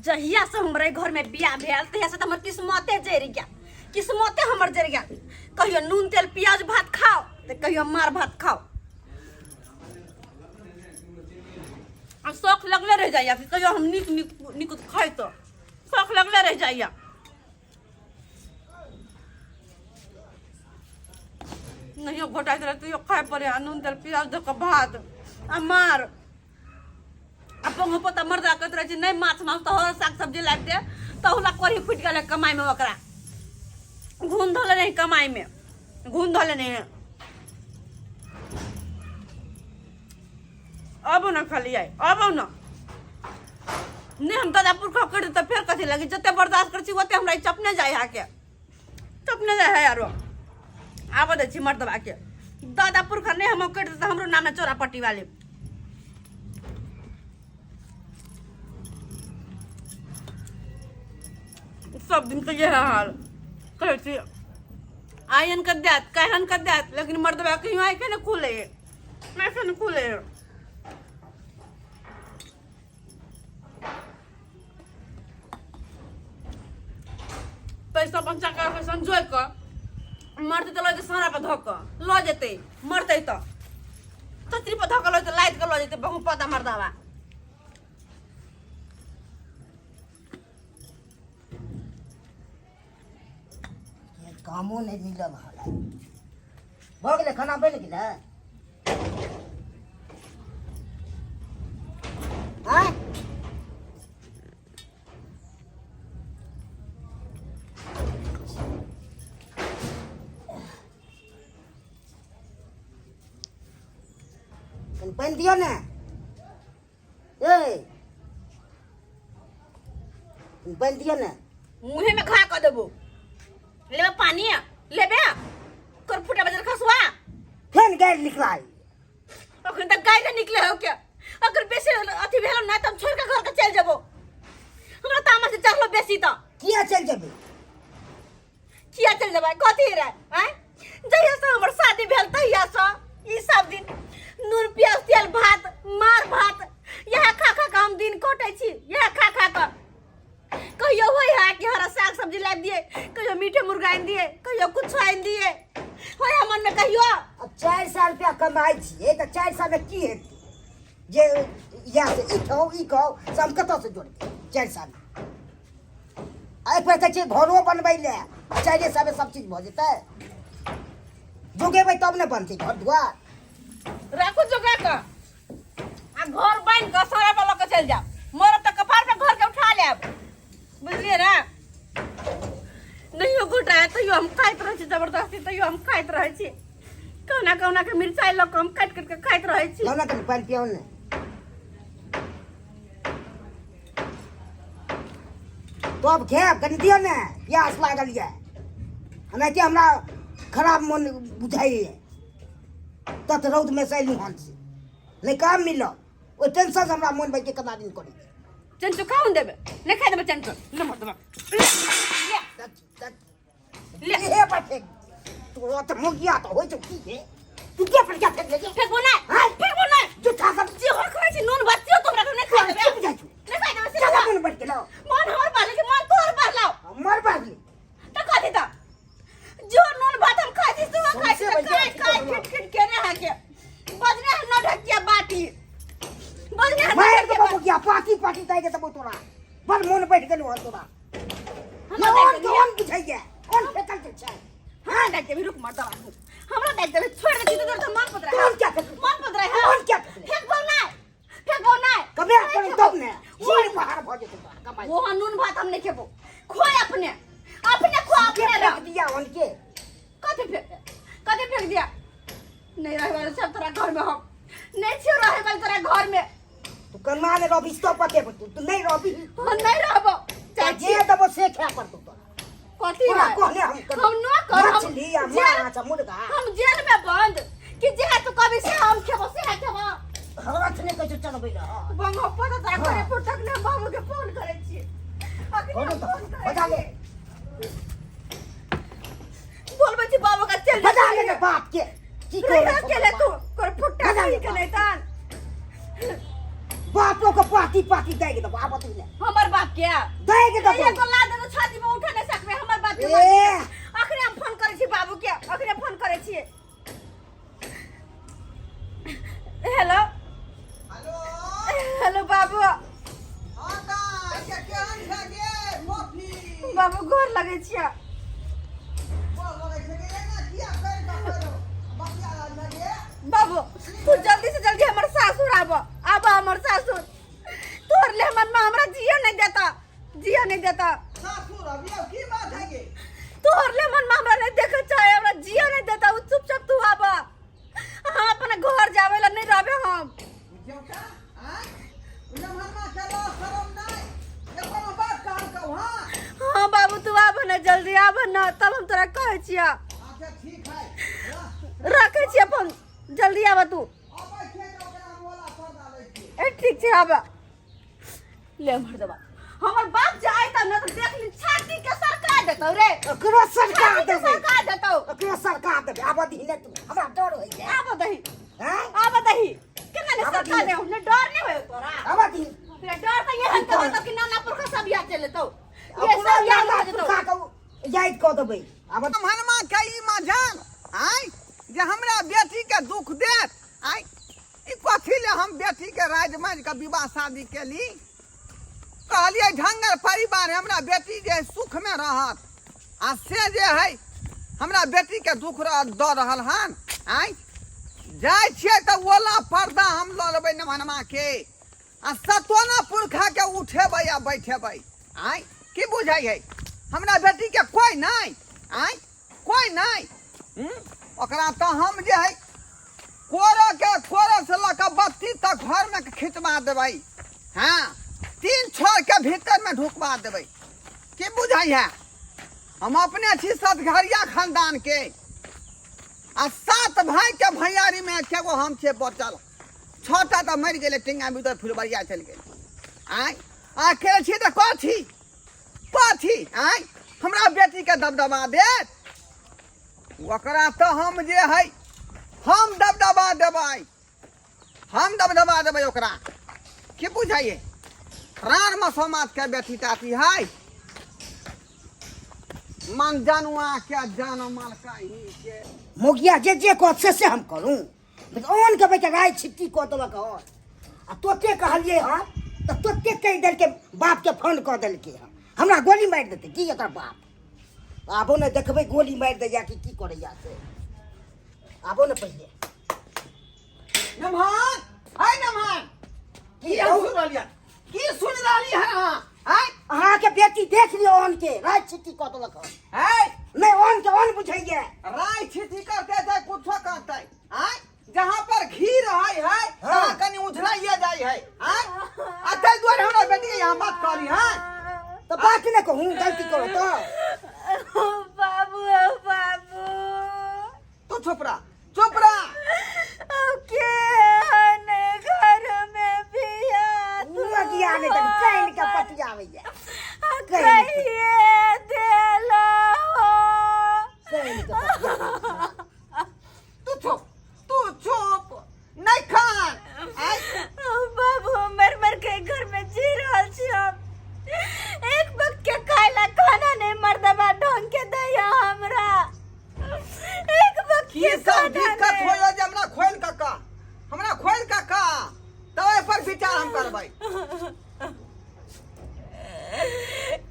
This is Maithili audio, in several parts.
जहिया से हमरे घर में बियाह भेल तहिया से त हमर किस्मते जरि गेल, किस्मते हमर जरि गेल। कहियो नून तेल प्याज भात खाओ त कहियो मार भात खाओ। आ शौख लगले रह जाइया कि कहियो हम नीक नीक नीक खाइ त शौख लगले रह जाइया। नहियो घोटाइत रहे तैयो खाय पड़े आ नून तेल प्याज दऽ कऽ भात आ मार। आ पंगो पोता मर्दा कहैत रहै छै नहि माछ मांस तऽ हर साग सब्जी लाबि दे, तहुला कोढ़ी फूटि गेलै कमाइमे, ओकरा घून धऽ लेने कमाइमे, घून धऽ लेने। आबो ने खाली आइ आबो ने। नहि हम दादा पुरखा करि तऽ फेर कथी लगी? जते बर्दाश्त करै छी ओते हमरा ई चपने जाइ है के चपने जाइ है। आरो आबऽ दै छी मर्दबा के, दादा पुरखा नहि हम करि तऽ हमरो नाम है चोरा पट्टी वाली। सब दिन के यह हाल। कहै छी आयन के देत कहन के देत, लेकिन मर्दबा कहियो आँखि ने खुले, आँखि ने खुले। पैसा बचा कऽ संजोय कऽ मरतै तऽ लऽ जेतै, सारा पर धऽ कऽ लऽ जेतै। मरतै तऽ छतरी पर धऽ कऽ लऽ जेतै, लादि कऽ लऽ जेतै बहु पता मर्दाबा। कामो नहि मिलल हन। भऽ गेलै खाना बनि गेलै? आँय, कनि पानि दियौ ने। ए, कनि पानि दियौ ने। मुँहे में घा कऽ देबो। लेबे पानी? लेबे कर फुटा बजर खसुआ। फेन गारि निकलाइ। अखन तक गाय निकले हो क्या? अगर बेसी अथी भेलो ना त हम छोड़ के घर के चल जेबो। हमरा तामस से चढ़लो बेसी त। किया चल जेबे? किया चल जेबै कथी रे? आँय, जहिया से हमर शादी भेल तहिया से ई सब दिन नून प्याज तेल भात मार भात इएह खा खा के हम दिन कटै छी। इएह खा खा के कहियो होइ है कि हरा साग सब्जी लाबि दिए, कहियो मीठे मुर्गा आनि दिए, कहियो कुछ आनि दिए, होइ है मन में कहियो? अब 4 साल रुपया कमाइ छियै तऽ 4 सालमे की हेतै जे इएह से ई खाउ ई खाउ से हम कतऽसँ जोड़बै 4 सालमे? आ एक बेर कहै छियै घरो बनबै लए, 4 सालमे सब चीज भऽ जेतै? जोगेबै तब ने बनतै घर दुआर। राखू जोगा कऽ आ घर बान्हि कऽ सड़क पर लऽ कऽ चलि जायब। मरब तऽ कपार पर घर के उठा लेब, बुझलियै ने? नहियो गोटा है तैयो हम खाइत रहै छी जबरदस्ती, तैयो हम खाइत रहै छी। कहुना कहुना के मिरचाइ लऽ कऽ हम काटि काटि कऽ खाइत रहै छी। लाउ ने कनि पानि पियाउ ने। तब खायब। कनि दियौ ने, प्यास लागल यऽ। एनाहिते हमरा खराब मोन बुझाइए। तत रौदमे से अयलहुँ हन से नहि काम मिलल, ओहि टेंशनसँ हमरा मोन बैठ के केतना दिन करै छै। चंचू खाउन देबे नहि खाइ देबे चंचू ले मर देबे ले। ले। हे पर फेंक तोरा तऽ मुगिया तऽ होइ छौ की हे? तू के पर क्या फेंक देलही? फेकबो नहि। हाँ? फेकबो नहि। जूठा सब। जे हो खाइ छी नून भात सेहो तोरा नहि खाइ देबे। की बुझाइ छौ? नहि खाइ देबे से। ज्यादा मन बढ़ि गेलौ। मन हमर बढ़ले कि मन तोहर बढ़लौ? हमर बढ़ली। तऽ कथी तऽ जो नून भात हम खाइ छी सेहो खाइ छी। सौंसे तऽ खाइ बैसल छी खाइ तोहर। खिट खिट केने है के बजने है न ढकिया बाटी बजने है न मारि ढकिया देबो बाटी। मुगिया, पाकी पाकी ताकि के देबो तोरा। बड़ मोन बढ़ि गेलौ हन तोरा। हमरा कोन देख देबही। कोन बुझैया कोन फेकल के छै? हमरा देख देबही। रुक मर्दवा, हमरा देख देबही। छोड़ दे छी तो मन पतरा कौन क्या फेकल? मन पतरा है। कौन क्या फेकल? फेकबो नहीं, फेकबो नहीं। कमे नहीं अपन खेबो। तब ने चीर बाहर भऽ जेतौ तोरा कमाइ। वो नून भात हम नहीं खेबो। खोए अपने, अपने खो के अपने रह। फेंक दिया उनके। कथी फेंक, कथी फेंक दिया? नहीं रहे वाले सब तोरा घर में, हम नहीं छियो रहे वाले तोरा घर में। तू कमा ने रहबी तो पते पर तू तू नहीं रहबी। हम नहीं रहबो। तऽ जे देबो से खाय पड़तौ तोरा। कथी तोरा है? कहने हम कर हम न कर हम मछली आ माछ आ मुर्गा। हम जेल में बंद कि जे तू कभी से हम खेबो से खेबो। हाथ नहि कहै छौ चलबै लए। बंगो पर तोरा घरे पर तक ने बाबू के फोन करै छी अखनी। करू हम तऽ फोन करै बजा ले। छी। बोलबै छी बाबू का चल। बजा ले ने बाप के की रह करे के ले तू कर फुट्टा बजा ले के नहीं तान। बापो के पाती पाती दागि देबो, आबऽ दही ने। हमर बाप के दागि देबो। एगो लाद दे छाती में उठा नहीं सकबे हमर बाप के। ए। अखने हम फोन करै छी बाबू के, अखने फोन करै छी। Hello hello. हेलो बाबू। हाँ दाइ, के केहन छै गे मोफी? बाबू गोर लगै छियै। गोर लगै छै गे, एना किया करि कऽ करो बतिया रहल छै गे? बाबू तू जल्दी से जल्दी हमर सासुर आब, आब हमर सासुर। तोहर ले हमर माँ हमरा जियो नहीं देता, जियो नहीं देता। सासुर अबियौ, की बात है गे? तोहर ले मन माँ हमरा नहीं देखे चाहे, हमरा जियो नहीं देता। उ चुपचाप तू आब, हम अपना घर जावे ला नहीं रहबे हम। बुझियौ का आँय नमहरमा के लाज शरम नहि एको बात कहलकौ? हाँ। हाँ बाबू, तू आब ना, जल्दी आब ना, तब हम तोरा कहै छियै। अच्छा ठीक है, रखै छियै फोन, जल्दी आब तू। अबै छियै तऽ ओकरा हम ओला पर डालै छियै। ए ठीक छै, आब ले मर्दबा। हमर बाप जाए तब ना तो देख ली, छाती के सरका देतौ रे। ओकरो सरका छाती के देबै। सरका देतौ। ओकरो सरका देबै, आबऽ दही ने तू, हमरा डर होइए। आब दही। हैं? आब दही केना ने आब सरका दही। दे, ने डर नहीं होय तोरा? आबऽ दही। तोरा डर त एहन के होतौ कि नाना पुरखा सब याद चले तो ये अपनो सब याद नाना हो जेतौ। पुरखा के याद कऽ देबै, आबऽ। हनुमा के ई मजाल आँय जे हमरा बेटी के दुख देत आँय। ई कथी ले हम बेटी के राज मारि के विवाह शादी केली? कहलियै ढंगर परिवार है, हमरा बेटी जे है सुख में रहत, आ से जे है हमरा बेटी के दुख दऽ रहल हन आँय। जाइ छियै तऽ ओला पर्दा हम लऽ लेबै नमहनमा के, आ सतोना पुरखा के उठेबै आ बैठेबै आँय। की बुझै है हमरा बेटी के कोइ नहि आँय, कोइ नहि। ओकरा तऽ हम जे है कोरो के कोरो से लऽ कऽ बत्ती तक घर में खिंचवा देबै। हाँ, 3 छोर के भीतर में ढुकवा देबै। की बुझै है हम अपने छी सतघरिया खानदान के, आ 7 भाई के भैयारी में एकेगो हम छियै बचल। 6टा तऽ मरि गेलै टिंगा भीतर फुलबरिया चलि गेलै आँय। अकेले छी तऽ कथी कथी आँय हमरा बेटी के दबदबा देत? ओकरा तऽ हम जे है हम दबदबा देबै, हम दबदबा देबै ओकरा। की बुझाइए रान मसोमात के बेटी ताती है मन जनुआ के जान मालका ही के मोगिया जे जे कहत से हम करूँ, लेकिन ओन के बेटा राय छिट्टी कऽ देलक हन, आ तोते कहलियै हन तऽ तोते कहि देलकै, बापके फोन कऽ देलकै हन, हमरा गोली मारि देतै की एकर बाप? आबो ने देखबै गोली मारि दैया कि की करैया से, आबो ने पहिले। नमहर हाय नमहर, की हम सुन रहलियै? की सुन रहली है अहाँ आँय? अहाँके बेटी देख लियौ, ओन के राय छिट्टी कऽ देलक हन। है नहि, ओन के ओन बुझैया राय छिट्टी करते जाय कुछो करते आँय। जहाँ पर घी रहे है तहाँ कनी उझलाइए जाय है आँय। आ ताहि दुआरे हमरा बेटी के यहाँ बात कहली है। तऽ बात नहि कहूँ, गलती करो तऽ। बाबू बाबू तू चुप रह, चुप रह। के घर में बिया मोगिया नहि तऽ कानि के पटियाबैया। कहिए देलो। कानि के पटियाबैया। तू चुप, तू चुप नहीं खान आय। बाबू मर मर के घर में जी रहल छी हम, एक वक्त के खाइला खाना नहीं मर्दबा ढंग के दैया हमरा, एक वक्त की के सब खाना दिक्कत नहीं। होइए जे हमरा खोलि कऽ कह, हमरा खोलि कऽ कह, तब एहि पर विचार हम करबै।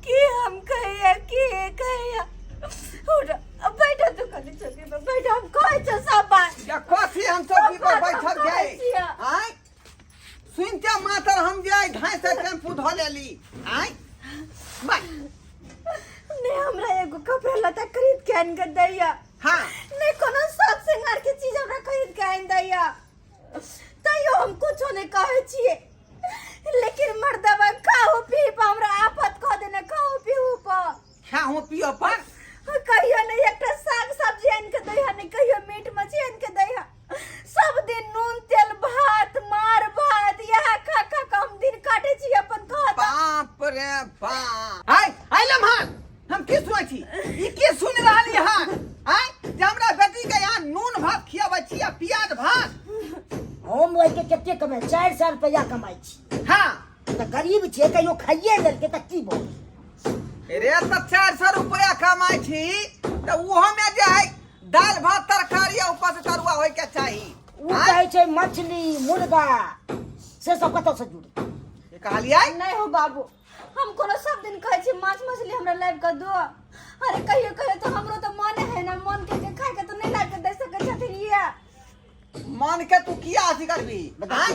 की हम कहिया, की कहिया? उठ बैठो, तू खाली चौकी पर बैठो, हम कहै छौ सब बात। या कथी हम चौकी पर सब बात बैठल हम कहै छै छियै। आँय? सुनते मातर हम जे आइ ढाई सए टेम्पू धऽ लेली आँय बाय। नहीं हमरा एगो कपड़ा लत्ता खरीद के आनि के दैया। हाँ। नहीं कोनो शौक श्रृंगार के चीज हमरा खरीद के आनि दैया, तैयो हम कुछो नहीं कहै छियै, लेकिन मर्दबा खाओ पी पर हमरा आफत कऽ देने। खाओ पीहू पर, खाहू पियो पर कहियो नहीं एकटा साग सब्जी आनि के दैहा, नहीं कहियो मीट मछली आनि के दैहा। सब दिन नून तेल भात मार भात इएह खा खा के हम दिन काटे छी अपन कहत। बाप रे बाप, आय आय लम्हान, हम की सुनै छी? ई की सुनि रहली हन आय जे हमरा बेटी के यहाँ नून भात खियाबै छी आ प्याज भात? हम ओहिके कते कमाइ, 400 रुपैआ कमाइ छी। हाँ। तऽ गरीब छियै, कहियो खाइए लेलकै तऽ की भऽ गेल? रे तऽ 400 रुपया कमाइ छी तऽ ओहोमे जे है दालि भात तरकारी आ ऊपर से तरुआ होइके चाही। ओ कहै छै मछली मुर्गा, से सब कतऽसँ जुड़तै? की कहलियै? नहि हो बाबू, हम कोनो सब दिन कहै छी माछ मछली हमरा लाबि कऽ दो? अरे कहियो कहियो तऽ हमरो तऽ मन है ना, मन के खाय के तऽ नहि लाबि कऽ दे सकै छथिन। ये मन के तू किया अथी करबी? आँय,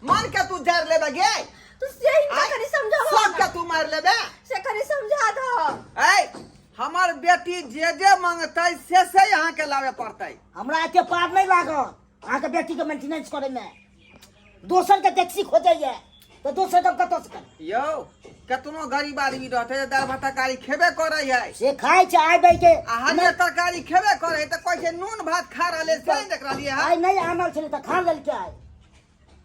मन के तू जड़ लेबे गे? तू से हिनका आँय? कनि समझाबऽ सबके तू मारि लेबे? से कनि समझा दह। ऐ हमर बेटी जे जे मांगतै से से अहाँके लाबे पड़तै। हमरा एते पार नहि लागत अहाँके बेटीके मेंटेनेंस करैमे। दोसरके टैक्सी खोजैए तऽ दोसर हम कतऽसँ करबै? यौ, केतनो गरीब आदमी रहतै तऽ दालि भात तरकारी खेबे करै है। से खाइ छै आइ बैके। आ हरियर तरकारी खेबे करै है तऽ कहै छै नून भात खा रहलै, से नहि देख रहलियै हँ? आइ नहि आनल छलै तऽ खा लेलकै आइ।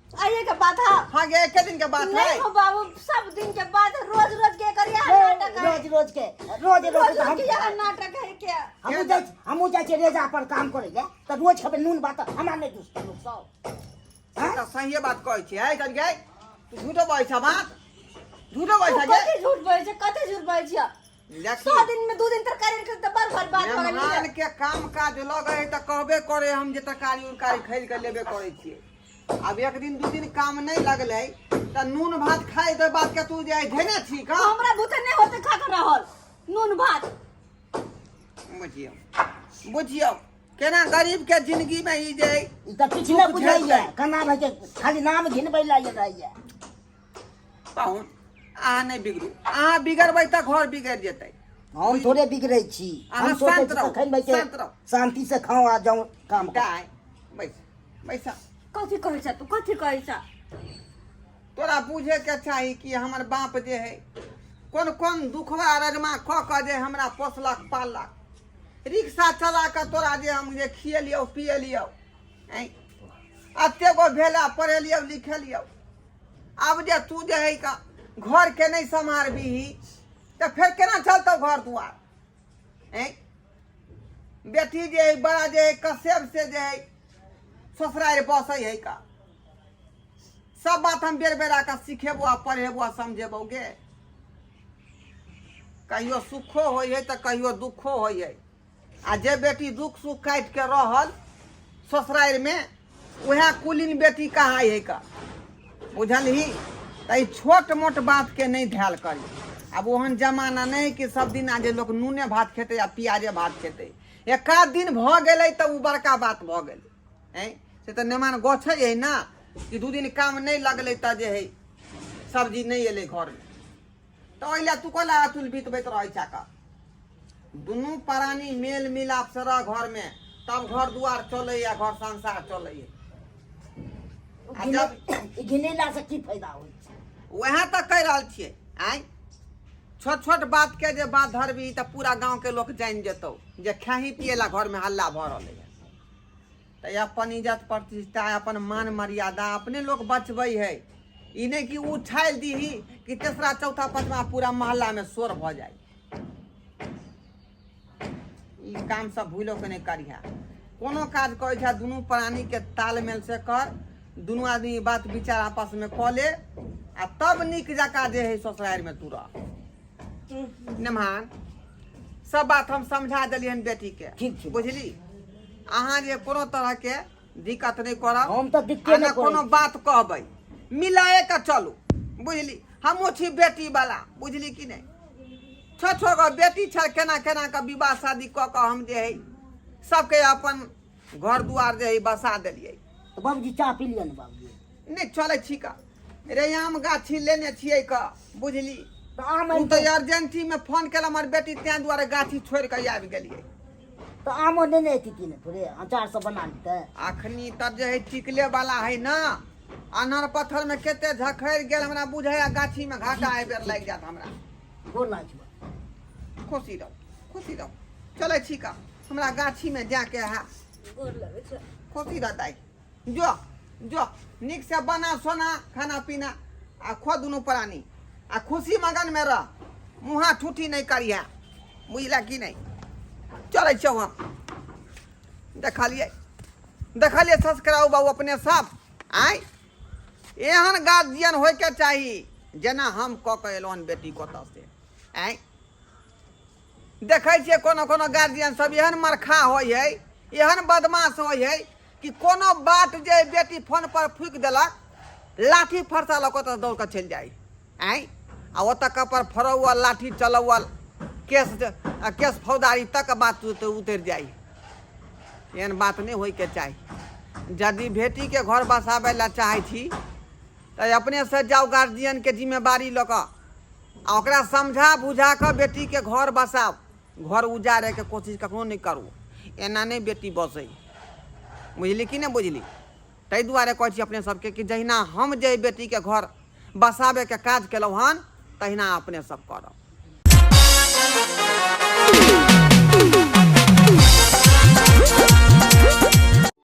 आइए के बात है? हाँ गे, एके दिन के बात है। नहीं हो बाबू, सब दिन के बात है, रोज रोज के एकर यह नाटक है। रोज रोज के, रोज रोज रोज के। रोज के यह नाटक है क्या? हमहूँ जाइ, हमहूँ जाइ छियै रेजा पर काम करै लए तऽ रोज खेबै नून भात, हमरा नहि दुसतै लोक सब? से तऽ सहिए बात कहै छियै। है चल गे, तू झूठो बजै छ बात, झूठो बजै छ गे। कथी झूठ बजै छै? कथी झूठ बजै छियै? देखी, 100 दिन में 2 दिन तरकारी के तऽ बड़ भारी बात भऽ गेल। मेहमान के काम काज लगे है तऽ कहबे करे हम जे तरकारी उरकारी खरीद के लेबे करै छियै। आब एक दिन दू दिन काम नहि लगलै तऽ नून भात खाइ दे बात के तू जे धेने छी का? हमरा बुते नहि होते खा के रहल नून भात। बुझियौ, बुझियौ केना गरीब के जिंदगी में ई जे ई तऽ किछु नहि बुझैए केना भए के, खाली नाम घिनबै लए रहैए। पाहुन, अहाँ नहि बिगड़ू। अहाँ बिगड़बै तऽ घर बिगड़ि जेतै। हम थोड़े बिगड़ै छी। अहाँ हम सोचै शान्त छी रहू, कखन भाई के शान्त रहू। शांति से खाओ आ जाऊं काम कर। दाय बैस, बैस। कथी कहै छ तू? कथी कहै छ? तोरा बुझे के चाही कि हमर बाप जे है कोन कोन दुखवा रजमा कऽ कऽ जे हमरा पोसलक पाललक, रिक्शा चला कऽ तोरा जे हम जे खिएलियौ पिएलियौ, ऐं एते गो भेला, पढ़ेलियौ लिखेलियौ। आब जे तू जे है का घर के नहीं सम्हारबीही तऽ फेर केना चलतौ घर दुआर? ऐं, बेटी जे है बड़ा जे है कसेब से जे है ससुरारि बसै है का। सब बात हम बेर बेर आके सिखेबो आ पढ़ेबो आ समझेबो गे। कहियो सुखो होइ है तऽ कहियो दुखो होइ है, आ जे बेटी दुख सुख काटि के रहल ससुरारिमे उएह कुलीन बेटी कहाइ है का, बुझलही? तऽ ई छोट मोट बातके नहि धयल करी। आब ओहन जमाना नहि है कि सब दिना जे लोक नूने भात खेतै आ प्याजे भात खेतै। एकाध दिन भऽ गेलै तऽ ओ बड़का बात भऽ गेलै। ऐं, से तऽ नेमान गछै है ना कि 2 दिन काम नहि लगलै तऽ जे है सब्जी नहि एलै घरमे, तऽ ओहि लए तू कहला अतुल बितबैत रहै छै का। दुनू प्राणी मेल मिलाप से रह घरमे, तब घर दुआर चलैए, घर संसार चलैए। आ जब ई घिनेला से की फायदा होइ छै? वएह तऽ कहि रहल छियै। आँय, छोट छोट बातके जे बात धरबही तऽ पूरा गाँवके लोक जानि जेतौ जे खाही पियै ला घरमे हल्ला भऽ रहलै। तऽ अपन इज्जत प्रतिष्ठा, अपन मान मर्यादा अपने लोक बचबै है। ई नहि कि ओ ठालि दीही कि तेसरा चौथा पाँचमा पूरा मोहल्लामे शोर भऽ जाइ। ई काम सब भूलो के नहि करिहा। कोनो काज करै छै दुनू प्राणीके तालमेल से कर, दुनू आदमी बात विचार आपसमे कऽ ले आ तब नीक जकाँ जे है ससुरारिमे तू रह। नेमहान, सब बात हम समझा देलियन बेटीके। ठीक छै। बुझली? अहाँ जे कोनो तरहके दिक्कत नहि करब। हम तऽ दिक्कते आ ने नहि करै कोनो छी। बात कहबै, मिलाए कऽ चलू, बुझली? हमहूँ छी बेटी वाला, बुझली कि नहि? छओ छओ गो बेटी छै, केना केना कऽ विवाह शादी कऽ कऽ हम जे है सबके अपन घर दुआर जे है बसा देलियै। तऽ बाबूजी, चाह पी लिअ ने बाबूजी। नहि चलै छी का रे, आम गाछी लेने छियै का, बुझली? तऽ आम ओ आनि तऽ अर्जेंटी में फोन केल हमर बेटी, तें दुआरे गाछी छोड़ि कऽ आबि गेलियै। तऽ आमो नेने अयती कि ने, थोड़े अचार सब बना लितै। अखनी तऽ जे है टिकले वाला है ना, अन्हर पत्थर में कते झखड़ि गेल हमरा बुझाया गाछी में घाटा एहि बेर लागि जायत हमरा। गोर लागै छी बाबू। खुशी रहू, खुशी रहू। चलै छी का, हमरा गाछी में जाके है। गोर लगै छै। खुशी रह दाइ। जो जो, नीक से बना सोना खाना पीना आ खो दुनू प्राणी आ खुशी मगन में रह, मुँहा ठूठी नहीं करिहा, बुझला कि नहीं? चलै छौ हम। देखलियै, देखलियै सब्सक्राइब बाबू अपने सब। आँय, एहन गार्जियन होइके चाही जेना हम कऽ कऽ एलहुँ हन बेटी कतऽ से। आँय, देखै छियै कोनो कोनो गार्जियन सब एहन मरखा होइ है, एहन बदमाश होइ है कि कोनो बात जे बेटी फोन पर फूकि देलक, लाठी फरसा लऽ कऽ ओतऽ दौड़ कऽ चलि जाइ। आँय, आ ओतऽ कपर फड़ौअल, लाठी चलौअल, केस केस फौदारी तक बात उतरि जाइ। एहन बात नहि होइके चाही। यदि बेटीके घर बसाबै लए चाहै छी तऽ अपनेसँ जाउ गार्जियनके जिम्मेवारी लऽ कऽ आ ओकरा समझा बुझा कऽ बेटीके घर बसाउ। घर उजाड़ैके कोशिश कखनो नहि करू। एना नहि बेटी बसै, बुझली कि नहि बुझली? ताहि दुआरे कहै छी अपने सबके कि जहिना हम जे बेटीके घर बसाबैके काज केलहुँ हन तहिना अपने सब करब।